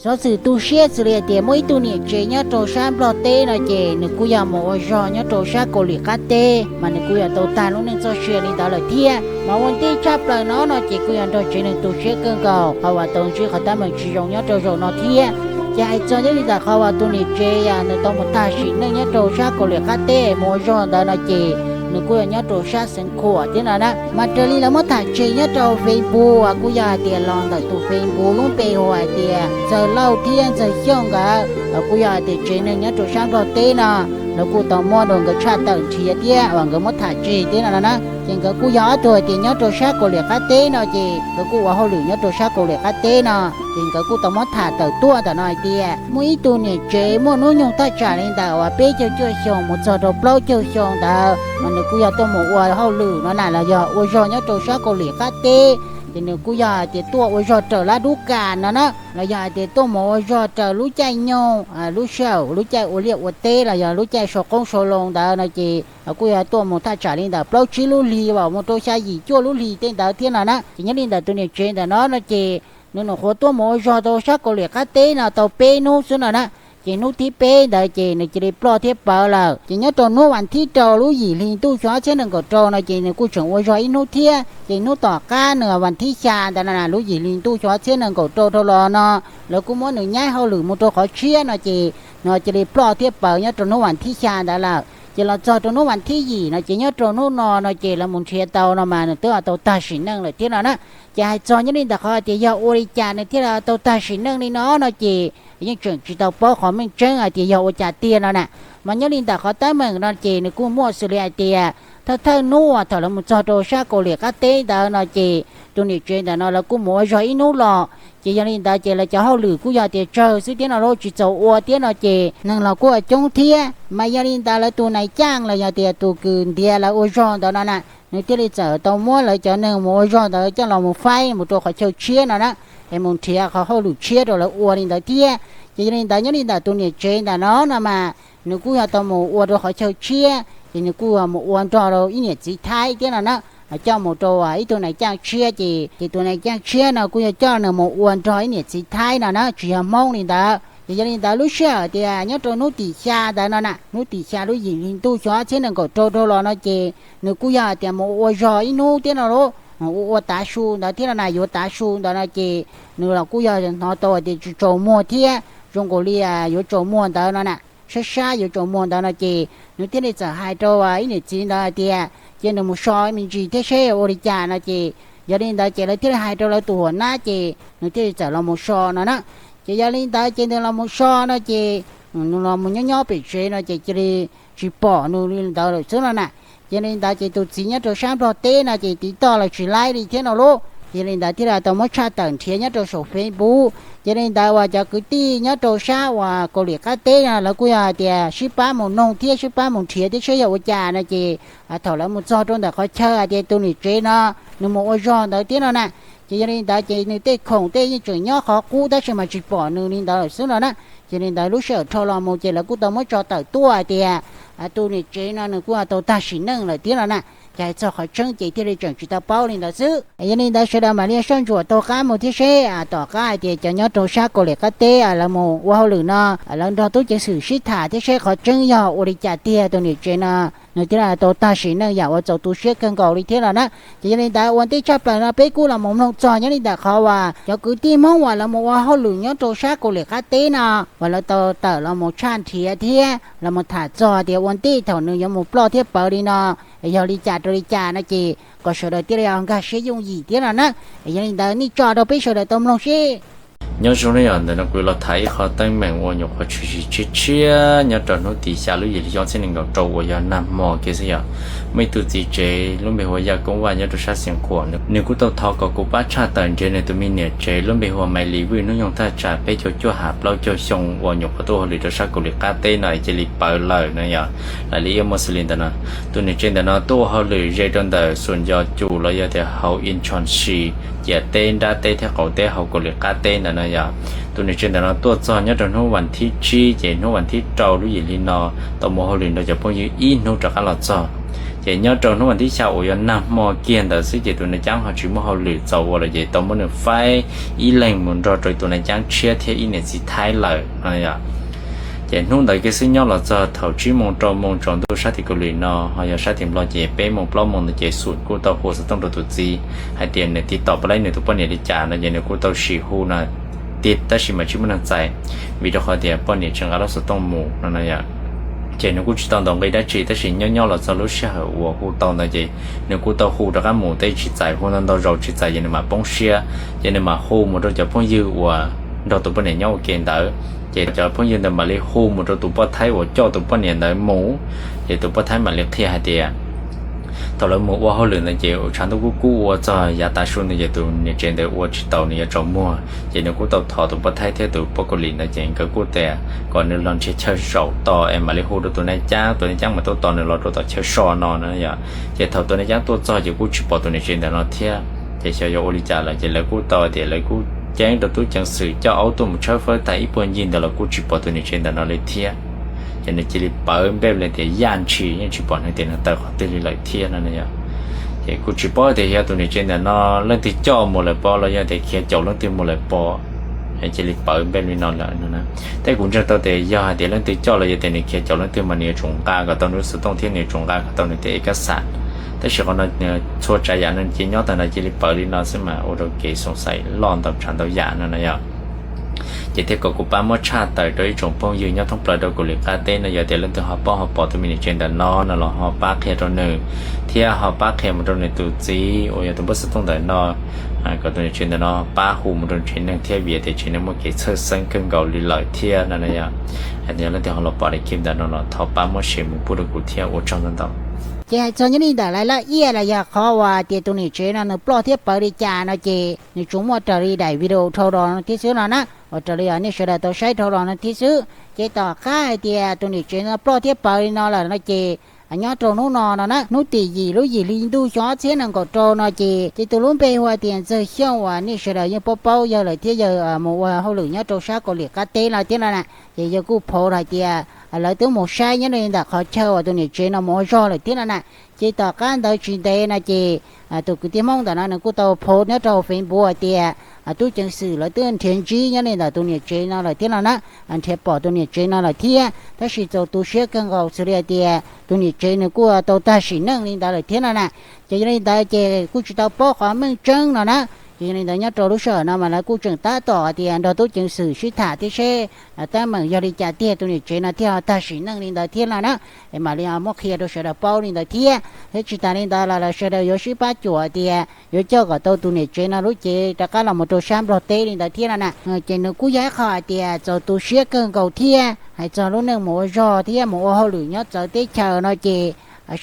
Xov xwm tu siab xws li hais tias muaj ib tug niam tsev nyob rau sab Nplog teb no ces nws kuj yog mus ua zog nyob rau sab Kaus Lim qab teb, mas nws kuj yog tau tag lub neej txoj sia li ntawd lawm thiab. Mas ua ntej tshaj plaws no no ces kuj yog nrog tsev neeg tu siab kawg nkaus qhov uas tau ntsib qhov teeb meem tsis zoo nyob rau zaum no thiab. Ces hais txog nyob li ntawm qhov uas tus niam tsev nws tau mus tag sim neej nyob rau sab Kaus Lim qab teb mus ua zog ntawd no ces nws kuj yog nyob rau sab Xeev Khuam thiab no na. Mas raws li lawv muab tham tseg nyob rau Facebook uas kuj yog hais tias los ntawm tus Facebook lub npe hu hais tias Ntxawg Lauj thiab Ntxawg Xyooj nkawd, los kuj yog hais tias tsev neeg nyob rau sab Nplog teb no, lawv kuj tau muab rau nkawd tshaj tawm nrhiav thiab uas nkawd muab tham tseg thiab no na. Ces nkawd kuj yog ob tug hais tias nyob rau sab Kaus Lim qab teb no ces nkawd kuj ua hauj lwm nyob rau sab Kaus Lim qab teb no. Ces nkawd kuj tau muab tham tawm tuaj ntawm no hais tias muaj ib tug niam tsev muaj hnub nyoog thaj tsam li ntawm uas peb caug cuaj xyoo mus txog rau plaub caug xyoo ntawd mas nws kuj yog tuaj mus ua hauj lwm no na los yog ua zog nyob rau sab Kaus Lim qab teb. Ces nws kuj yog hais tias tuaj ua zog raws lab dub kas no na los yog hais tias tuaj mus ua zog raws lub caij nyoog, lub sij hawm lub caij ua liaj ua teb los yog lub caij sau qoob sau loo ntawd no ces kuj yog tuaj mus thaj tsam li ntawm plaub tsib lub hlis uas mus rau xya yim cuaj lub hlis tej ntawd thiab no na. Ces nyob li ntawm tus niam tsev ntawm no no ces nws nyuam qhuav tuaj mus ua zog rau sab Kaus Lim qab teb no tau peb hnub xwb no na. Ces hnub thib peb ntawd ces nws cia li ploj thiab pawv lawm. Ces nyob rau hnub vas thib rau lub yim hli ntuj xyoo ob txhiab nees nkaum rau no ces nws kuj tseem ua zog ib hnub thiab. Ces hnub tom qab nws vas thib xya ntawd no lub yim hli ntuj xyoo ob txhiab nees nkaum rau dhau los no lawv kuj muab nws nyaib hauj lwm mus rau qhov tshiab no ces nws cia li ploj thiab pawv nyob rau hnub vas thib xya ntawd lawm. Ces los txog rau hnub vas thib yim no ces nyob rau hnub no no ces lawv mus nrhiav tau no mas nws twb tau tag sim neej lawm thiab no na. Ces hais txog nyob li ntawm qhov tias yog ua li cas nws thiaj li tau tag sim neej li no no ces yeej tseem tsis tau paub qhov meej tseeb hais tias yog ua cas tiag no na. Mas nyob li ntawm qhov teeb meem no ces nws kuj muaj xws li hais tias thawj thawj hnub uas thaum lawv mus txog rau sab Kaus Lim qab teb ntawd no ces tus niam tsev ntawm no lawv kuj mus ua zog ib hnub los. Ces yog li ntawd ces lawv cov hauj lwm kuj yog tias tsawg xwb thiab no los tsis txaus ua thiab no ces neeg los kuj coob thiab. Mas yog li ntawd lawv tus nais caaj los yog tias tus kws ntiav lawv ua zog ntawd no na, nws thiaj li txawm tau muab lawv cov neeg mus ua zog ntawd coj los mus faib mus rau qhov chaw tshiab no na, es mus nrhiav qhov hauj lwm tshiab rau lawv ua li ntawd thiab. Ces yog li ntawd nyob li ntawm tus niam tsev ntawm no no mas nws kuj yog tau mus ua rau qhov chaw tshiab ces nws kuj yog mus ua nrog rau ib niam txiv Thaib thiab no na. Coj mus rau ib tug nais caaj tshiab ces ces tus nais caaj tshiab no kuj yog coj nws mus ua nrog ib niam txiv Thaib no na, tsis yog Hmoob li ntawd. Ces yog li ntawd lub sij hawm tias nyob rau hnub tim xya ntawd no na, hnub tim xya lub yim hli ntuj xyoo ob txhiab nees nkaum rau dhau los no ces nws kuj yog hais tias mus ua zog ib hnub thiab no lauj, ua ua tav su ntawd thiab no na, yuav tav su ntawd no ces nws los kuj yog hnov tau hais tias tsis tsaus muag thiab, zoo nkaus li yuav tsaus muag ntawd no na, sab sab yuav tsaus muag ntawd no ces nws thiaj li txawm hais rau ib niam txiv ntawd hais tias cia nws mus so me ntsis thiab seb ua li cas no ces yog li ntawd ces lawv thiaj li hais rau lawv tus huam nab ces nws thiaj li txawm los mus so no na. Ces yog li ntawd ces nws los mus so no ces nws los mus nyob nyob pem tsev no ces cia li tsis pom nws li ntawd lawm xwb no na. Ces li ntawd ces tus txiv nyob rau sab Nplog teb no ces tiv toj los tsis laib li thiab no lauj. Ces li ntawd thiaj li tau muab tshaj tawm nrhiav nyob rau saum Facebook. Ces li ntawd uas cov kwv tij nyob rau sab uas Kaus Lim qab teb no lawv kuj yog hais tias sib pab mus noog thiab sib pab mus nrhiav thiab seb yog ua cas no ces thaum lawv mus txog rau ntawm qhov chaw hais tias tus niam tsev no nws mus ua zog ntawd thiab no na. Ces yog li ntawd ces nws tej khoom tej yeej tseem nyob qhov qub tab sis mas tsis pom nws li ntawd lawm xwb no na. Ces li ntawd lub sij hawm dhau los mus ces lawv kuj tau muab tso tawm tuaj hais tias tus niam tsev no nws kuj tau tag sim neej lawm thiab no na. Ces hais txog qhov tseeb ces thiaj li tseem tsis tau paub li ntawd xwb. Yog li ntawd sawv daws mam li soj ntsuam taug qab mus thiab seb tom qab hais tias cov nyob rau sab Kaus Lim qab teb lawv mus ua hauj lwm no lawv nrog tub ceev xwm sib tham thiab seb qhov tseeb yog ua li cas tiag tus niam tsev no nws thiaj li tau tag sim neej yam uas txaus tu siab kawg nkaus li thiab no na. Ces yog li ntawd ua ntej tshaj plaws no peb kuj los mus mloog txog nyob li ntawm qhov uas cov kwv tij Hmoob uas lawv mus ua hauj lwm nyob rau sab Kaus Lim qab teb no uas lawv tau tawm los mus tshaj nrhiav thiab los mus tham txog tias ua ntej thaum nws yuav mus ploj thiab pawv li no yog li cas rau li cas no ces kom sawv daws thiaj li nkag siab yooj yim thiab no na. Yog li ntawd nej tso rau peb sawv daws tau mloog seb. Nyob zoo nej yom, ntawm no kuv los tham ib qho teeb meem uas nyuam qhuav tshwm sim tshiab tshiab nyob rau hnub tim xya lub yim hli xyoo ob txhiab nees nkaum rau uas yog nag hmo kiag xwb yom. Muaj ib tug txiv tsev lub npe hu ua Yaj Koob Vaj nyob rau sab Xeev Khuam, nws kuj tau thov kom kuv pab tshaj tawm nrhiav nws tus me niam tsev lub npe hu ua Maiv Lis Vwj, hnub nyoog thaj tsam peb caug cuaj ham plaub caug xyoo uas nyuam qhuav tuaj ua hauj lwm rau sab Kaus Lim qab teb no es cia li pawv lawm no yom. Lam li ib muaj xws li ntawm no, tus niam tsev ntawm no tuaj ua hauj lwm ze rau ntawm Xus Nco Cum los yog tias hauv Incheon City, ciam teb nrab teb thiab qaum teb hauv Kaus Lim qab teb ntawm no yom. Tus niam tsev ntawm no tuaj txog nyob rau hnub vas thib tsib ces hnub vas thib rau lub yim hli no tau mus hauj lwm nrog cov phooj ywg ib hnub rov qab los txog. Ces nyob rau hnub vas thib xya uas yog nag hmo kiag ntawd xwb ces tus nais ceeb ho tsis muaj hauj lwm txaus ua lawm ces tau muab nws faib ib leeg mus nrog rau tus nais ceeb tshiab thiab ib niam txiv Thaib lawm no yom. Ces hnub ntawd kiag xwb nyob los txog thaum tsib moos rau moos tsaus ntuj sab tim Kaus Lim no, ho yog sab tim Nplog ces peb moos plaub moos ntawd ces Xum kuj tau hu xov tooj rau tus txiv hais tias nws tiv tom puas laib nws tus poj niam li cas no ces nws kuj tau sim hu no tiag tab sis mas tsis muaj neeg txais, vim rau qhov tias poj niam tseem nqa lub xov tooj mus no no yom. Ces nws kuj tsis tau ntaus nqi dab tsi tab sis nyob nyob los txog lub sij hawm uas hu tau ntawd ces nws kuj tau hu rov qab mus tab sis tsis txais, hu ntau ntau zaus tsis txais ces nws mam poob siab, ces nws mam hu mus rau cov phooj ywg uas nrog tus poj niam nyob ua ke ntawd. Ces cov phooj ywg ntawd mam li hu mus rau tus poj Thaib uas coj tus poj niam ntawd mus, ces tus poj Thaib mam li qhia hais tias thaum lawv mus ua hauj lwm ntawd ces tshav ntuj kub kub ua txog yav tav su ntawd ces tus niam tsev ntawd ua tsis taus nws yuav tsaus muag ces nws kuj tau thov tus poj Thaib thiab tus poj Kaus Lim ntawd ces nkawd kuj tias kom nws los nrhiav chaw zaum tos es mam li hu rau tus nais ceeb, tus nais ceeb mas tuaj tos nws los rau tom chaw so no no yom. Ces thaum tus nais ceeb tuaj txog ces kuj tsis pom tus niam tsev ntawm no thiab. Ces xyov yog ua li cas lawm ces lawv kuj tau tias lawv kuj ceeb rau tub ceev xwm coj aub tuaj mus tshawb fawb tag ib puag ncig ntawd los kuj tsis pom tus niam tsev ntawm no li thiab. Ces nws cia li pawv npej li tias yaj ntshis yeej tsis pom nws tias nws tawm qhov twg li lawm thiab no yom. Ces kuj tsis paub tias yog tus niam tsev ntawm no leej twg coj mus lawm pov los yog tias khiav caum leej twg mus lawm pov, cia li pawv npej li no lawm no. Tej kuv ntseeg tau tias yog hais tias leej twg coj los yog tias nws khiav caum leej twg mas nws yuav tsum nqa kom tau nws lub xov tooj thiab nws yuav tsum nqa kom tau nws tej ev kab xas. Tab sis qhov no txhua tsav yam no ces nyob tag no cia li pawv li no xwb mas ua rau kev xoom xaim loj ntau tsav ntau yam no no yom. Ces thiaj kom kuv pab muab tshaj tawm rau ib tsoom phooj ywg nyob thoob plaws rau Kaus Lim qab teb no yog tias leej twg ho paub ho pom tus me niam tsev ntawm no no los ho pab qhia rau nws, thiab ho pab qhia mus rau nws tus txiv uas yog tus npawb xov tooj ntawm no, kom tus niam tsev ntawm no pab hu mus rau tsev neeg thiab vim tias tsev neeg muaj kev txhawj xeeb kawg nkaus li lawm thiab no yom. Yog leej twg ho los pom daim clip ntawm no los thov pab muab share mus pub rau kuv thiab ua tsaug ntau ntau. Ces hais txog nyob li ntawm lawv laj iaj los yog qhov uas tias tus niam tsev no nws ploj thiab pawv li cas no ces nws tsuas muaj raws li daim video dhau los no thiab xwb no na, uas raws li nej sawv daws tau saib dhau los no thiab xwb. Ces tom qab hais tias tus niam tsev no ploj thiab pawv li no lawm no ces nyob rau hnub no no na, hnub tim yim lub yim hli ntuj xyoo ob txhiab nees nkaum rau no ces, ces tus lub npe hu tias Ntxawg Xyooj uas nej sawv daws yeej paub paub yawg lawm thiab, yawg mus ua hauj lwm nyob rau sab Kaus Lim qab teb no thiab no na. Ces yawg kuj phauv hais tias lawv twb mus saib nyob li ntawm qhov chaw uas tus niam tsev no mus ua zog lawm thiab no na. Ces tom qab ntawd tsis ntev no ces tus kwv tij Hmoob ntawm no nws kuj tau phauv nyob rau Facebook hais tias tub ceev xwm lawv twb nrhiav ntsib nyob li ntawm tus niam tsev no lawm thiab no na, nrhiav pom tus niam tsev no lawm thiab, tab sis txaus tu siab kawg nkaus xws li hais tias tus niam tsev nws kuj tau tag sim neej li ntawd lawm thiab no na. Ces yog li ntawd ces kuj tsis tau paub qhov meej tseeb no na. Ces yog li ntawd nyob rau lub sij hawm no mas lawv kuj tseem tab tom hais tias nrog tub ceev xwm sib tham thiab seb teeb meem yog li cas tiag tus niam tsev no thiaj ho tag sim neej li ntawd thiab no na. Es mam li muab qhia rau sawv daws paub li ntawd thiab, thiab tsis tas li ntawd los los sawv daws yuav sib pab cuam tias yuav coj kom tau tus niam tsev no lub cev rov qab los mus rau sab Nplog teb li ntawd thiab no na. Ces nws kuj yog ib qho hais tias txaus tu siab kawg nkaus thiab. Hais txog lub neej mus ua zog thiab mus ua hauj lwm nyob txawv teb chaws no ces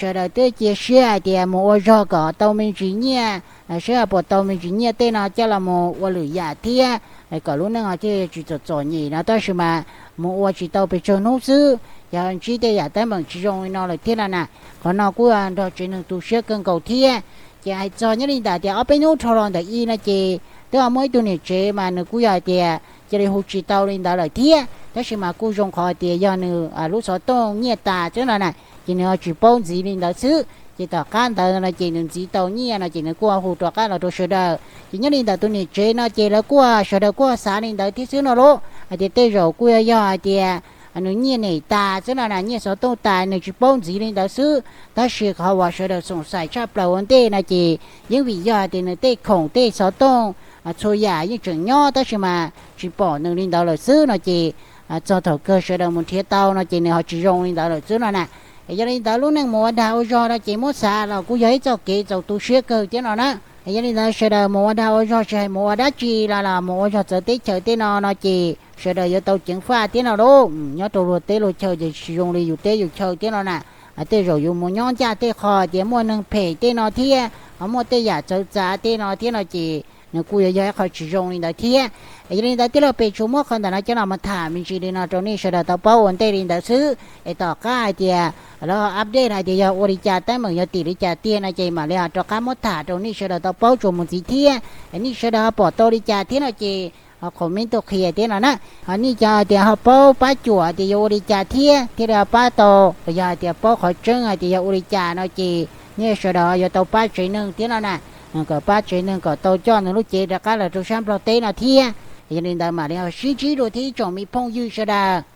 sawv daws twb cia siab hais tias mus ua zog kom tau me ntsis nyiaj, seb puas tau me ntsis nyiaj tej no coj los mus ua lwm yam thiab, kom lub neej ho thiaj tsis txom txom nyem no, tab sis mas mus ua tsis tau pes tsawg hnub xwb ces ho ntsib tej yam teeb meem tsis zoo li no lawm thiab no na. Qhov no kuj nrog tsev neeg tu siab kawg nkaus thiab. Ces hais txog nyob li ntawm tias ob peb hnub dhau los ntawm i no ces twb ho muaj ib tug niam tsev mas nws kuj yog hais tias cia li hu tsis tau li ntawd lawm thiab, tab sis mas kuj zoo qhov tias yog nws lub xov tooj nyiaj tas xwb no na, ces nws ho tsis paub ntxiv li ntawd xwb. Ces tom qab ntawd no ces nws ntxiv tau nyiaj no ces nws kuj hu rov qab los rau sawv daws. Ces nyob li ntawm tus niam tsev no ces lawv kuj sawv daws kuj xav li ntawd thiab xwb no lauj, hais tias tej zaum kuj yog yog hais tias nws nyiaj nem tas xwb no na, nyiaj xov tooj tas nws tsis paub ntxiv li ntawd xwb, tab sis qhov uas sawv daws xoom xaim tshaj plaws ua ntej no ces yeej vim yog hais tias nws tej khoom tej xov tooj txhua yam yeej tseem nyob tab sis mas tsis pom nws li ntawd lawm xwb no ces txog thaum kawg sawv daws mus nrhiav tau no ces nws ho tsis zoo li ntawd lawm xwb no na. Yog li ntawd lub neej mus ua dag ua zog no ces muab xav los kuj yog ib txoj kev txaus tu siab kawg thiab no na. Yog li ntawd sawv daws mus ua dag ua zog tsis hais mus ua dab tsi los los mus ua zog txawv teb chaws tej no no ces sawv daws yuav tau ceev faj thiab no lauj. Nyob rau luag teb luag chaw ces tsis zoo li yus teb yus chaw thiab no na. Tej zaum yus mus nyob ncaj tej qho tias muaj neeg phem tej no thiab ho muaj tej yam txawv txav tej no thiab no ces nws kuj yuav yog ib qho tsis zoo li ntawd thiab. Yog li ntawd tij laug pem tsuas muab qhov ntawm no coj los mus tham me ntsis li no rau nej sawv daws tau paub ua ntej li ntawd xwb es tom qab hais tias lawv ho update hais tias yog ua li cas teeb meem yog tim li cas tiag no ces mam li ho rov qab muab tham rau nej sawv daws tau paub tsuas mus ntxiv thiab. Nej sawv daws ho pom tau li cas thiab no ces Qhov me tub qhia thiab no na, ho nej cov hais tias ho paub pab cuam tias yuav ua li cas thiab thiaj li ho pab tau, los yog hais tias paub qhov tseeb hais tias yog ua li cas no ces nej sawv daws yuav tau pab tsev neeg thiab no na, kom pab tsev neeg kom tau coj nws lub cev rov qab los rau sab Nplog teb no thiab. Yog li ntawd mam li ho sib ntsib dua thiab ib tsoom me phooj ywg sawv daws.